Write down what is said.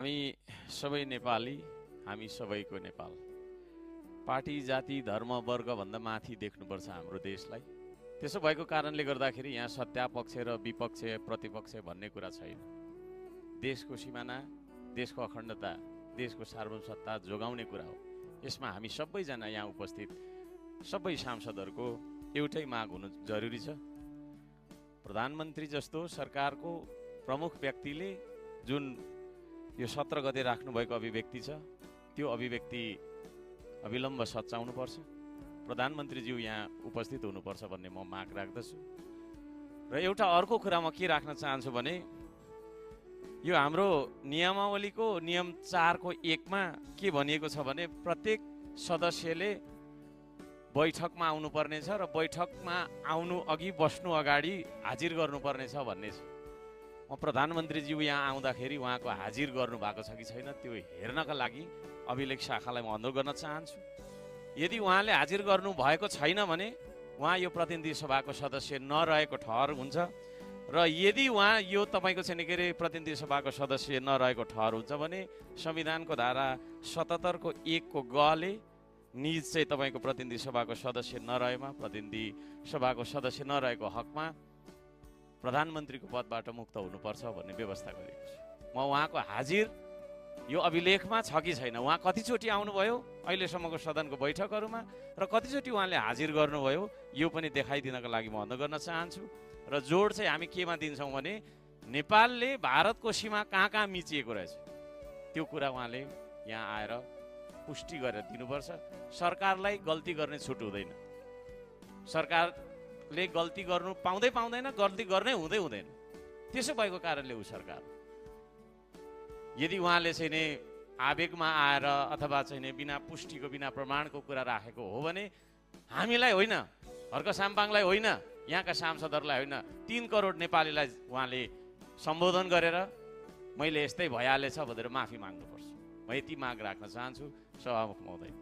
हामी सबै नेपाली, हामी सबैको नेपाल। पार्टी जाति धर्म वर्ग भन्दा माथि देख्नुपर्छ हाम्रो देशलाई। त्यसो भएको कारणले गर्दाखेरि यहाँ सत्तापक्ष र विपक्ष प्रतिपक्ष भन्ने कुरा छैन। देशको सिमाना, देशको अखण्डता, देशको सार्वभौमसत्ता जोगाउने कुरा हो। यसमा हामी सबैजना यहाँ उपस्थित सबै सांसदहरूको एउटै माग हुनु जरुरी छ। प्रधानमन्त्री जस्तो सरकारको प्रमुख व्यक्तिले जुन यो 17 गते राख्नुभएको अभिव्यक्ति छ, त्यो अभिव्यक्ति अविलम्ब सच्याउनुपर्छ। प्रधानमन्त्रीज्यू यहाँ उपस्थित हुनुपर्छ भन्ने म माग राख्दछु। र एउटा अर्को कुरा म के राख्न चाहन्छु भने, यो हाम्रो नियमावलीको नियम 4 को 1 मा के भनिएको छ भने, प्रत्येक सदस्यले बैठकमा आउनुपर्ने छ र बैठकमा आउनु अघि बस्नु अगाडि हाजिर गर्नुपर्ने छ भन्ने छ। म प्रधानमन्त्रीज्यू यहाँ आउँदाखेरि उहाँको हाजिर गर्नुभएको छ कि छैन त्यो हेर्नका लागि अभिलेख शाखालाई म अनुरोध गर्न चाहन्छु। यदि उहाँले हाजिर गर्नु भएको छैन भने उहाँ यो प्रतिनिधि सभाको सदस्य नरहेको ठहर हुन्छ, र यदि उहाँ यो तपाईँको चाहिँ के अरे प्रतिनिधि सभाको सदस्य नरहेको ठहर हुन्छ भने संविधानको धारा 77 को 1 को ग ले निज चाहिँ तपाईँको प्रतिनिधि सभाको सदस्य नरहेमा, प्रतिनिधि सभाको सदस्य नरहेको हकमा प्रधानमन्त्रीको पदबाट मुक्त हुनुपर्छ भन्ने व्यवस्था गरेको छ। म उहाँको हाजिर यो अभिलेखमा छ कि छैन, उहाँ कतिचोटि आउनुभयो अहिलेसम्मको सदनको बैठकहरूमा र कतिचोटि उहाँले हाजिर गर्नुभयो, यो पनि देखाइदिनको लागि म अनुरोध गर्न चाहन्छु। र जोड चाहिँ हामी केमा दिन्छौँ भने, नेपालले भारतको सीमा कहाँ कहाँ मिचिएको रहेछ त्यो कुरा उहाँले यहाँ आएर पुष्टि गरेर दिनुपर्छ। सरकारलाई गल्ती गर्ने छुट हुँदैन। सरकारले गल्ती गर्नु पाउँदैन, गल्ती गर्नै हुँदैन। त्यसो भएको कारणले ऊ सरकार, यदि उहाँले चाहिँ नि आवेगमा आएर अथवा चाहिँ नि बिना पुष्टिको बिना प्रमाणको कुरा राखेको हो भने हामीलाई होइन, हर्क साम्पाङलाई होइन, यहाँका सांसदहरूलाई होइन, 3 करोड नेपालीलाई उहाँले सम्बोधन गरेर मैले यस्तै भइहालेछ भनेर माफी माग्नुपर्छ। म यति माग राख्न चाहन्छु। सभामुख महोदय।